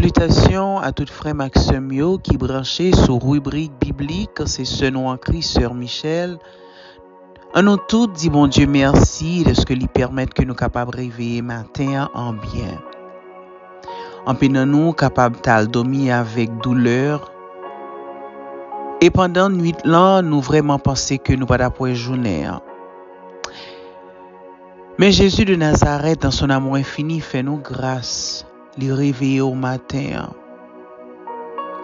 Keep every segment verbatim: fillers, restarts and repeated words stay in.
Salitasyon a tout frè m ak sè m yo ki branche sou ribrik biblik, se sè nou an Kris, sè Michèl. Ann nou tout di Bondye mèsi dèske li pèmèt ke nou kapab reveye maten an an byen. Anpe nan nou kapab t al dòmi avèk doulè. E pandan nwit lan, nou vrèman panse ke nou pa t ap wè jounen an. Men Jezi de Nazarèt, dans son amour infini, fè nou gras. Li reveye w maten an.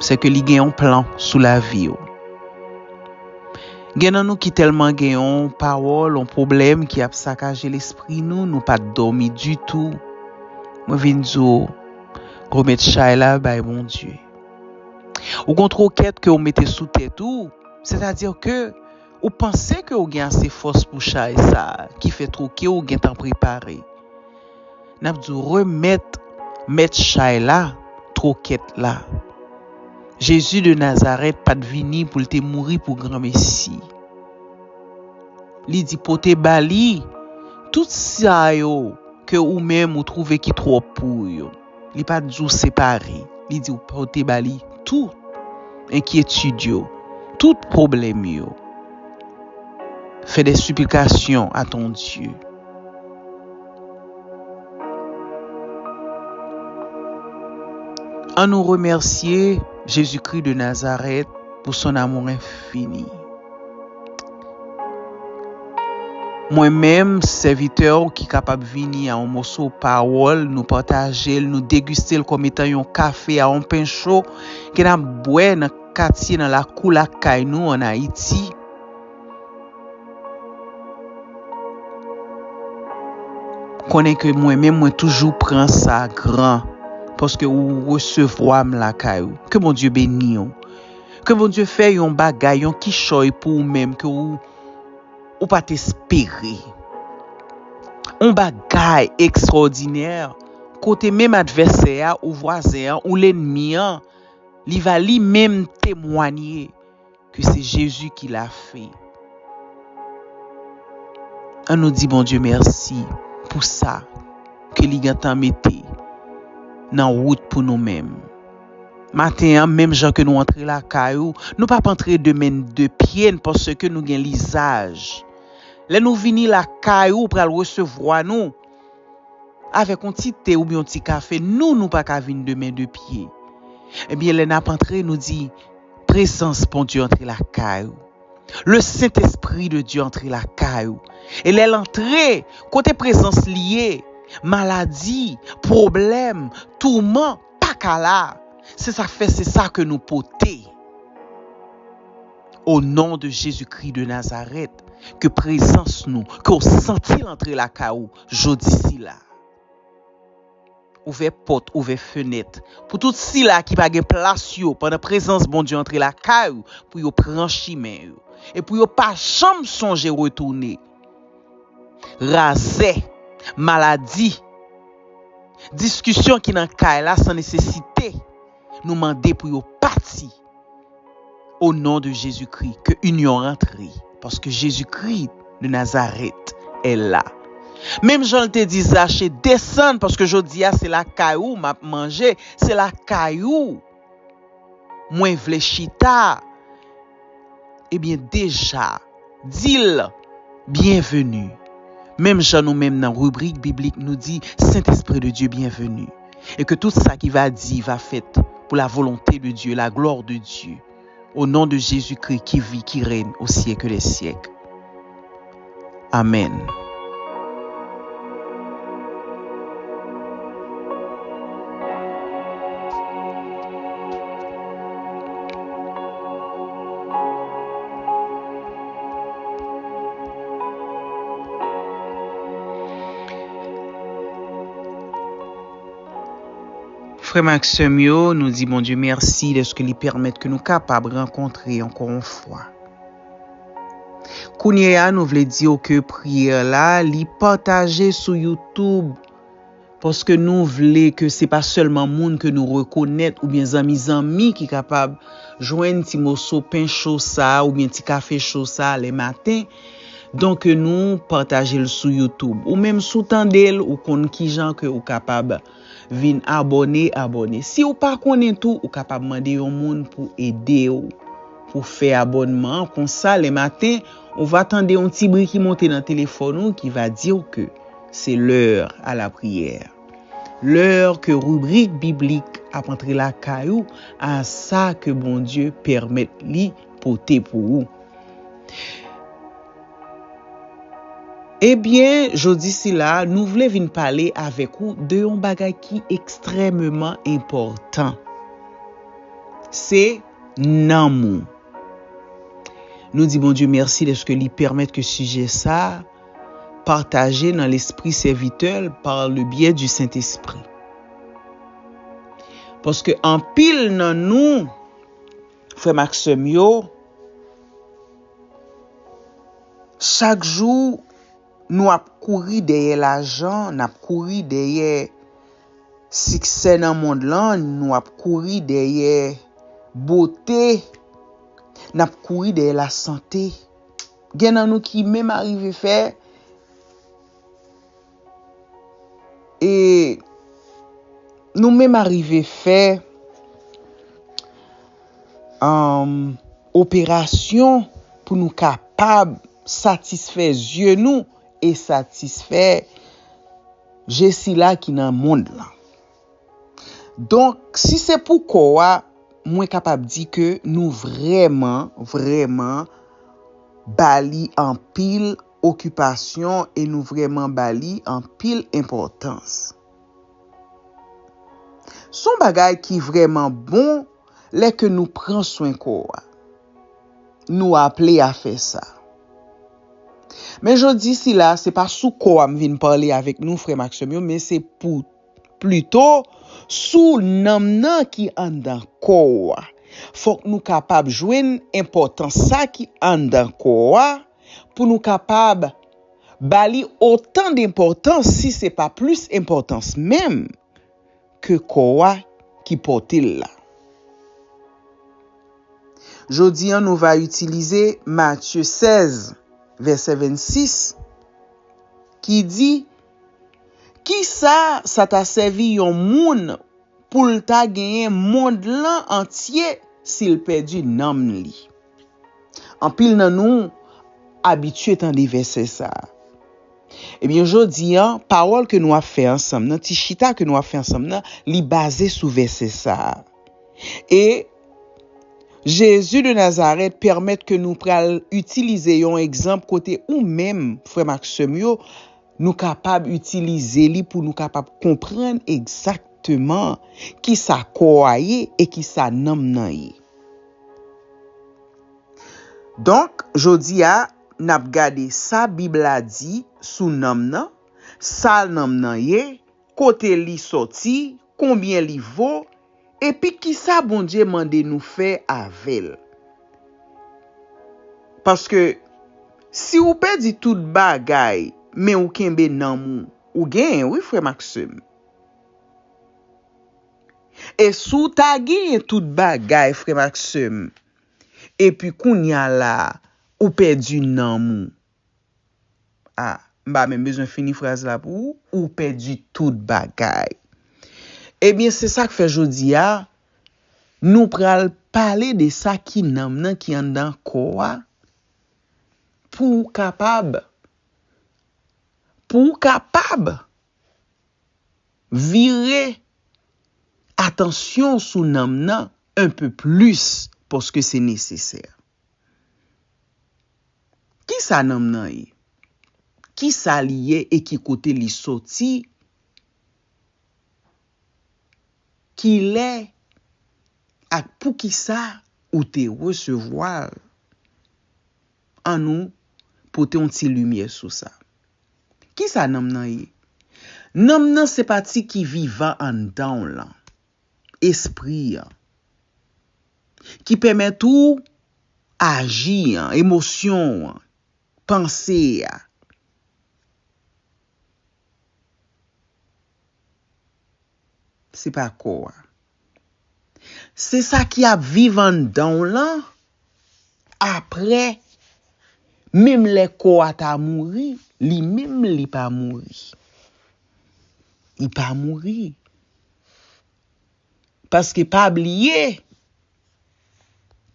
Se ke li gen yon plan sou lavi w. Gen nan nou ki tèlman gen yon pawòl, yon pwoblèm ki ap sakaje lespri nou, nou pa t dòmi ditou. Mwen vin di w, remèt chay la bay Bondye. Ou gon twokèt ke w mete sou tèt ou, sètadi ke ou panse ke w gen ase fòs pou chay sa a, ki fè twoke w gentan prepare. N ap di w remèt mèt chay la, twokèt la. Jezi de Nazarèt pa t vini pou l te mouri pou granmesi. Li di pote ba li tout sa yo ke ou menm ou twouve ki twòp pou ou yo. Li pa t di w separe. Li di w pote ba li tout enkyetid yo, tout pwoblèm yo. Fais des supplications à ton Dieu. Ann nou remèsye Jezikri de Nazarèt pour son amour infini. Mwen menm, sèvitè w ki kapab vini a yon moso pawòl, nou pataje l, nou degiste l kòm etan yon kafe a yon pen cho ke n ap bwè nan katye, nan lakou lakay nou ann Ayiti. Konnen ke mwen menm, mwen toujou pran sa gran, paske ou resevwa m lakay ou. Ke Bondye beni w. Ke Bondye fè yon bagay, yon kichòy pou ou menm, ke ou, ou pa t espere. Yon bagay ekstraòdinè, kote menm advèsè a, ou vwazen an, ou lènmi an, li va li menm temwanye ke se Jezi ki lafe. Ann nou di Bondye mèsi pou sa ke li gentan mete nan wout pou nou menm. Maten an, menm jan ke nou antre lakay ou, nou p ap antre de men de pye n, paske nou gen lizaj. Lè nou vini lakay ou, ou pral resevwa nou avèk yon ti te oubyen yon ti kafe. Nou, nou pa ka vin de men de pye. Ebyen, lè n ap antre, nou di, prezans Bondye antre lakay ou. Le Saint-Esprit de Dieu antre lakay ou. E lè l antre, kote prezans li ye, maladi, pwoblèm, touman pa ka la. Se sa k fè se sa ke nou pote. O non de Jezikri de Nazarèt, ke prezans nou, ke w santi l antre lakay ou jodi sila. Ouvè pòt, ouvè fenèt. Pou tout sila ki pa gen plas yo, pandan prezans Bondye antre lakay ou, pou yo pran chimen yo. E pou yo pa janm sonje retounen. Razè, maladi, diskisyon ki nan kay la san nesesite, nou mande pou yo pati. O non de Jezikri, ke inyon rantre, paske Jezikri de Nazarèt est là. Menm jan l te di Zache, desann, paske jodi a se lakay ou m ap manje, se lakay ou mwen vle chita. Ebyen, deja, di l, byenveni. Menm jan nou menm nan ribrik biblik, nou di, Sentespri de Dye, byenveni. E ke tout sa ki va di va fèt pour la volonté de Dieu, la gloire de Dieu. Au nom de Jésus-Christ qui vit, qui règne au siècle des siècles. Amèn. Frè m ak sè m yo, nou di Bondye mèsi dèske li pèmèt ke nou kapab rankontre ankò yon fwa. Kounye a, nou vle di w ke priyè la, li pataje sou YouTube, paske nou vle ke se pa sèlman moun ke nou rekonèt oubyen zanmi zanmi ki kapab jwenn ti moso pen cho sa a oubyen ti kafe cho sa a lè maten. Donk, nou pataje l sou YouTube. Ou menm, si w tande l, ou konn kijan ke ou kapab vin abòne, abòne. Si w pa konnen tou, ou kapab mande yon moun pou ede w, pou fè abònman an. Konsa, lè maten, ou va tande yon ti bri ki monte nan telefòn ou ki va di w ke c'est l'heure à la prière. Lè ke ribrik biblik ap antre lakay ou, a sa ke Bondye pèmèt li pote pou ou. Ebyen, jodi sila, nou vle vin pale avèk ou de yon bagay ki ekstrèmeman enpòtan. Se nanm ou. Nou di Bondye mèsi dèske li pèmèt ke sijè sa a pataje nan lespri sèvitè l par le biais du Saint-Esprit. Paske anpil nan nou, frè m ak sè m yo, chak jou, nou ap kouri dèyè lajan, n ap kouri dèyè siksè nan mond lan, nou ap kouri dèyè bote, n ap kouri dèyè lasante. Gen nan nou ki menm arive fè, e nou menm arive fè, um, operasyon pou nou kapab satisfè zye nou e satisfè je sila ki nan mond lan. Donk, si se pou kò a, mwen kapab di ke nou vrèman, vrèman ba li anpil okipasyon e nou vrèman ba li anpil enpòtans. Se yon bagay ki vrèman bon lè ke nou pran swen kò a. Nou aple a fè sa. Men jodi sila, se pa sou kò a m vin pale avèk nou, frè m ak sè m yo, men se pou, plito, sou nanm nan ki anndan kò a. Fòk nou kapab jwenn enpòtans sa ki anndan kò a, pou nou kapab ba li otan d enpòtans, si se pa plis enpòtans menm, ke kò a ki pòte l la. Jodi a, nou va itilize Matye sèz, vèsè vennsis, ki di, kisa sa ta sèvi yon moun pou l ta genyen mond lan antye si l pèdi nanm li? Anpil nan nou abitye tande vèsè sa a. Ebyen, jodi a, pawòl ke nou ap fè ansanm nan, ti chita ke nou ap fè ansanm nan, li baze sou vèsè sa a. E Jezi de Nazarèt pèmèt ke nou pral itilize yon egzanp kote ou menm, frè m ak sè m yo, nou kapab itilize li pou nou kapab konprann egzakteman kisa kò a ye e kisa nanm nan ye. Donk, jodi a, n ap gade sa Bib la di sou nanm nan, sa nanm nan ye, kote li sòti, konbyen li vo, epi kisa Bondye mande nou fè avè l. Paske, si w pèdi tout bagay, men ou kenbe nanm ou, ou genyen, wi, frè m ak sè m. E si w ta genyen tout bagay, frè m ak sè m, epi kounye a la, ou pèdi nanm ou. A, m pa menm bezwen fini fraz la pou ou, ou pèdi tout bagay. Ebyen, se sa k fè jodi a, nou pral pale de sa ki nanm nan ki anndan kò a, pou w kapab, pou w kapab vire atansyon sou nanm nan un peu plus, paske se nesesè. Kisa nanm nan ye? Kisa li ye e ki kote li sòti? Kilè ak poukisa ou te resevwa l? Ann nou pote yon ti limyè sou sa. Kisa nanm nan ye? Nanm nan se pati ki vivan anndan w lan, espri an, ki pèmèt ou aji an, emosyon w an, panse a. Se pa kò a. Se sa ki ap viv anndan w lan, apre, menm lè kò a ta mouri, li menm li pa mouri. Li pa mouri. Paske pa bliye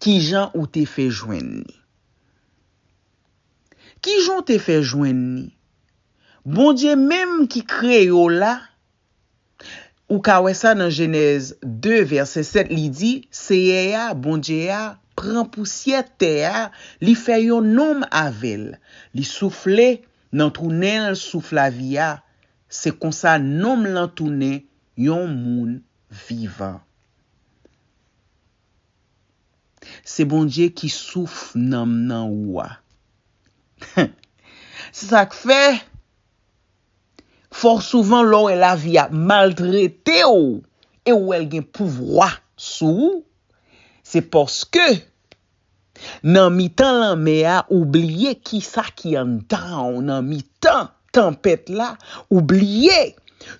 kijan ou te fè jwenn li. Kijan w te fè jwenn li? Bondye menm ki kreye w la, ou ka wè sa nan Jenèz de, vèsè sèt, li di, Seyè a, Bondye a, pran pousyè tè a, li fè yon nonm avè l. Li soufle nan twou nen l souf lavi a. Se konsa nonm lan tounen yon moun vivan. Se Bondye ki souf nanm nan ou a. Se sa k fè, fò souvan lè w wè lavi ap maltrete w e w wè l gen pouvwa sou ou, se paske nan mitan lanmè a, ou bliye kisa ki anndan w nan mitan tanpèt la, ou bliye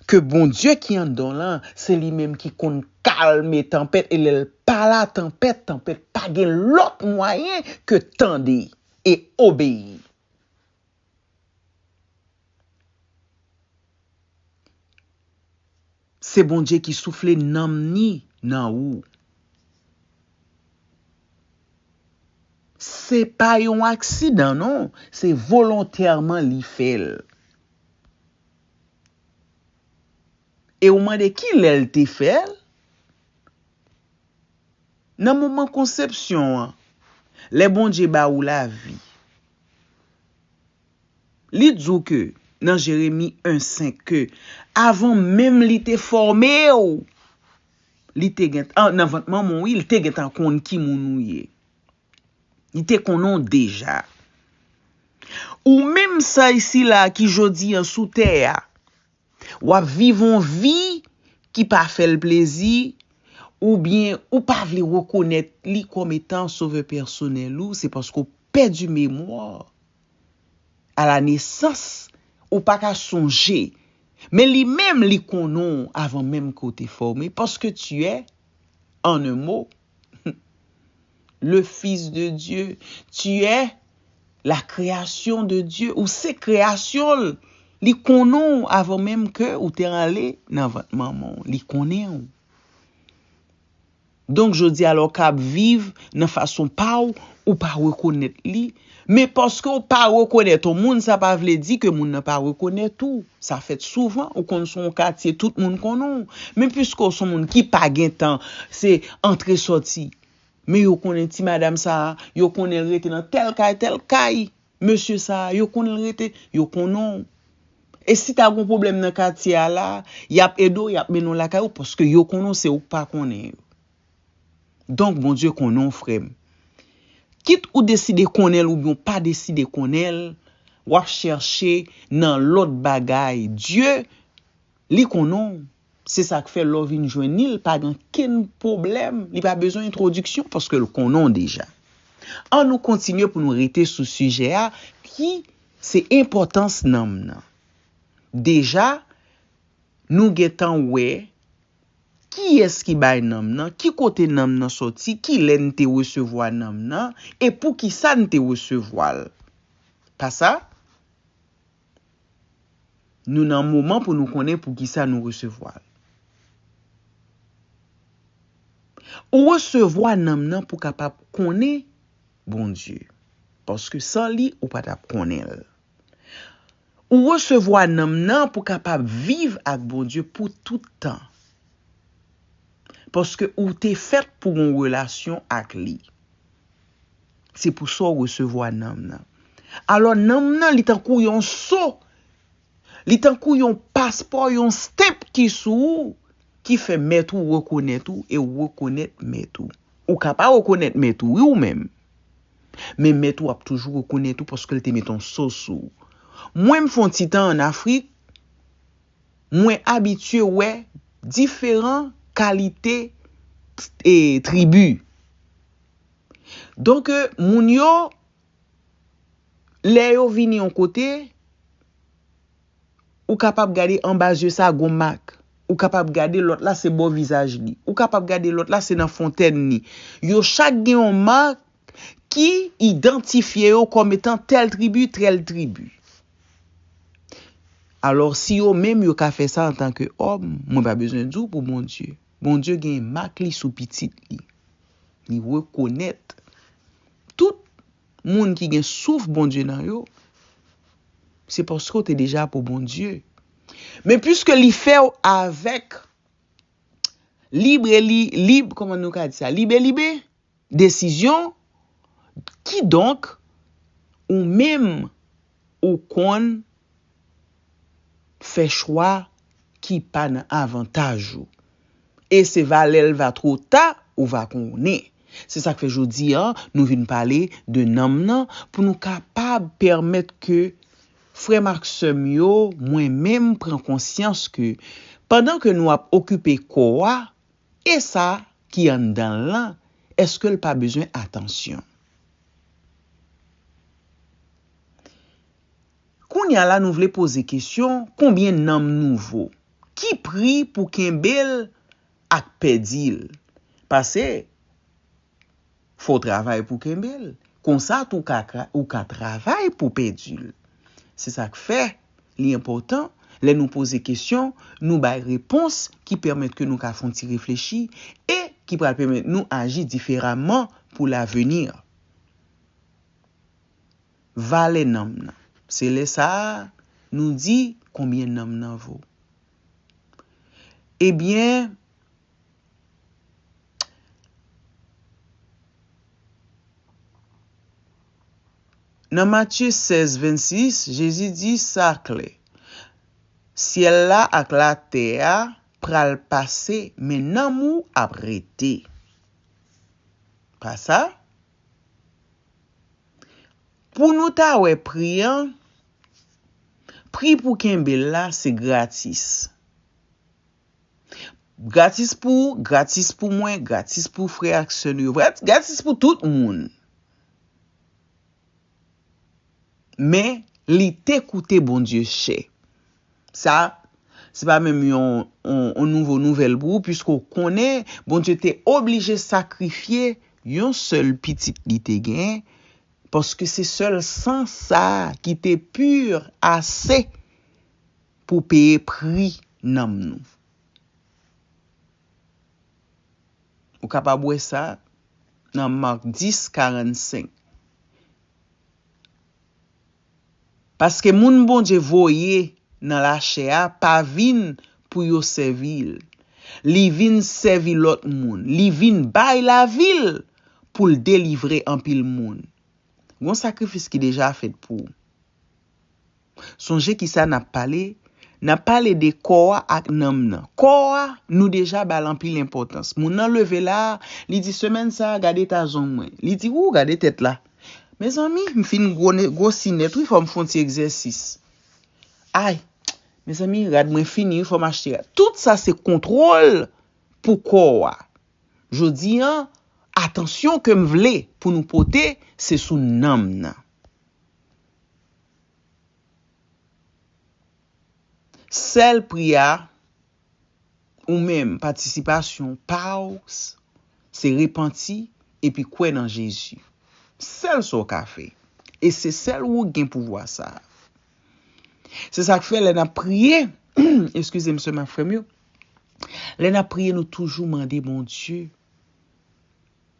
ke Bondye ki anndan w lan, se li menm ki konn kalme tanpèt, e lè l pa la tanpèt, tanpèt pa gen lòt mwayen ke tande e obeyi. Se Bondye ki soufle nanm ni nan ou. Se pa yon aksidan, non. Se volontèman li fè l. E ou mande ki lè l te fè l? Nan moman konsepsyon an, lè Bondye ba ou lavi, li di w ke nan Jeremi en senk ke avan menm li te fòme w, li te gen, an, nan vant manman w, wi, li te gentan konn ki moun ou ye. Li te konnen w deja. Ou menm sa isi la ki jodi an sou tè a, w ap viv yon vi ki pa fè l plezi, oubyen ou pa vle rekonèt li kòm etan sovè pèsonèl ou, se paske w pèdi memwa. A la nesans, ou pa ka sonje. Men li menm, li konnen w avan menm ke w te fòme, paske tu es, en un mot, le Fils de Dieu. Tu es la création de Dieu. Ou se kreyasyon l. Li konnen w avan menm ke ou te ale nan vant manman w. Li konnen w. Donk, jodi a, lè w ka ap viv nan fason pa w, ou pa rekonèt li. Men paske w pa rekonèt yon moun, sa pa vle di ke moun nan pa rekonèt ou. Sa fèt souvan, ou konn sou yon katye, tout moun konnen w. Men piske w se yon moun ki pa gen tan, se antre sòti. Men yo konnen ti madanm sa a, yo konnen l rete nan tèl kay, tèl kay. Mesye sa a, yo konnen l rete, yo konnen w. E si ta gen yon pwoblèm nan katye a la, y ap ede w, y ap mennen w lakay ou, paske yo konnen w, se ou k pa konnen yo. Donk, Bondye konnen w, frè m. Kit ou deside konnen l oubyen w pa deside konnen l, w ap chèche nan lòt bagay. Dye, li konnen w. Se sa k fè lè w vin jwenn li, l pa gen okenn pwoblèm. Li pa bezwen entwodiksyon paske l konnen w deja. An nou kontinye pou nou rete sou sijè a, ki se enpòtans nanm nan. Deja, nou gentan wè kiyès ki bay nanm nan, ki kote nanm nan sòti, ki lè n te resevwa nanm nan, e poukisa n te resevwa l. Pa sa? Nou nan moman pou nou konnen poukisa nou resevwa l. Ou resevwa nanm nan pou w kapab konnen Bondye. Paske san li, ou pa t ap konnen l. Ou resevwa nanm nan pou w kapab viv ak Bondye pou tout tan. Paske ou te fèt pou yon relasyon ak li. Se pou sa w resevwa nanm nan. Alò, nanm nan, li tankou yon so. Li tankou yon paspò, yon stenp ki sou ou, ki fè mèt ou rekonèt ou e w rekonèt mèt ou. Ou ka pa rekonèt mèt ou, wi, ou menm. Men mèt ou ap toujou rekonèt ou paske l te met yon so sou ou. Mwen, m fè yon ti tan ann Afrik, mwen abitye wè diferan kalite, e, tribi. Donk, moun yo, lè yo vini yon kote, ou kapab gade anba zye sa gon mak. Ou kapab gade lòt la se bò vizaj li. Ou kapab gade lòt la se nan fontèn li. Yo chak gen yon mak ki idantifye yo kòm etan tèl tribi, tèl tribi. Alò, si yo menm yo ka fè sa antanke òm, mwen pa bezwen di w pou Bondye. Bondye gen mak li sou pitit li. Li rekonèt tout moun ki gen souf Bondye nan yo, se paske w te deja pou Bondye. Men piske li fè w avèk lib e li, lib, kòman nou ka di sa? Lib e libe desizyon, kidonk, ou menm, ou konn fè chwa ki pa nan avantaj ou. E se valè l va twò ta, ou va konnen. Se sa k fè jodi a, nou vin pale de nanm nan, pou nou kapab pèmèt ke frè m ak sè m yo, mwen menm, pran konsyans ke pandan ke nou ap okipe kò a, e sa ki anndan l lan, èske l pa bezwen atansyon? Kounye a la, nou vle poze kesyon, konbyen nanm nou vo? Ki pri pou kenbe l ak pèdi l? Paske, fò w travay pou kenbe l. Konsa tou, ou ka, ou ka travay pou pèdi l. Se sa k fè li enpòtan, lè nou poze kesyon, nou bay repons ki pèmèt ke nou ka fè yon ti reflechi e ki pral pèmèt nou aji diferaman pou laveni. Valè nanm nan. Se lè sa a, nou di konbyen nanm nan vo. Ebyen, nan Matye sèz vennsis, Jezi di sa klè, syèl la ak latè a pral pase, men nanm ou ap rete. Pa sa? Pou nou ta wè pri an, pri pou kenbe l la, se gratis. Gratis pou ou, gratis pou mwen, gratis pou frè ak sè nou yo, gratis pou tout moun. Men, li te koute Bondye chè. Sa, se pa menm yon, yon, yon nouvo nouvèl pou ou, piske w konnen Bondye te oblije sakrifye yon sèl pitit li te gen, paske se sèl san sa a ki te pi ase pou peye pri nanm nou. Ou kapab wè sa nan Mak dis karannsenk. Paske moun Bondye voye nan lachè a pa vin pou yo sèvi l. Li vin sèvi lòt moun. Li vin bay lavi l pou l delivre anpil moun. Gon sakrifis ki deja fèt pou ou. Sonje ki sa n ap pale? N ap pale de kò a ak nanm nan. Kò a, nou deja ba l anpil enpòtans. Moun nan leve la, li di, semèn sa a, gade eta zong mwen. Li di, ou, gade tèt la. Mezanmi, m fin gwo ne-, gwosi nèt, wi, fò m fè yon ti egzèsis. Ay, mezanmi, rad mwen fini, wi, fò m achte rad. Tout sa se kontwòl pou kò a. Jodi a, atansyon ke m vle pou nou pote, se sou nanm nan. Sèl pri a, ou menm, patisipasyon pa w, se repanti epi kwè nan Jezi. Sèl sa w ka fè. E se sèl ou gen pouvwa sa a. Se sa k fè lè n ap priye, eskize m, sè m ak frè m yo, lè n ap priye, nou toujou mande Bondye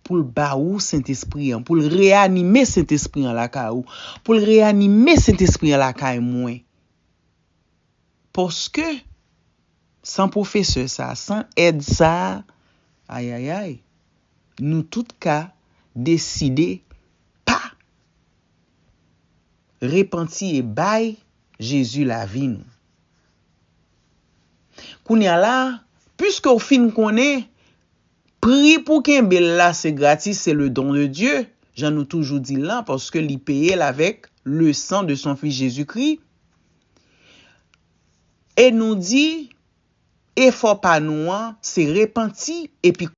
pou l ba ou Sentespri an, pou l reyanime Sentespri an lakay ou, pou l reyanime Sentespri an lakay mwen. Paske, san pwofesè sa a, san èd sa a, ayayay, nou tout ka deside pa repanti e bay Jezi lavi nou. Kounye a la, piske w fin konnen pri pou kenbe l la, se gratis, se le don de Dieu, jan nou toujou di l lan, paske li peye l avèk le sang de son Fils Jésus-Christ. E nou di, efò pa nou an, se repanti epi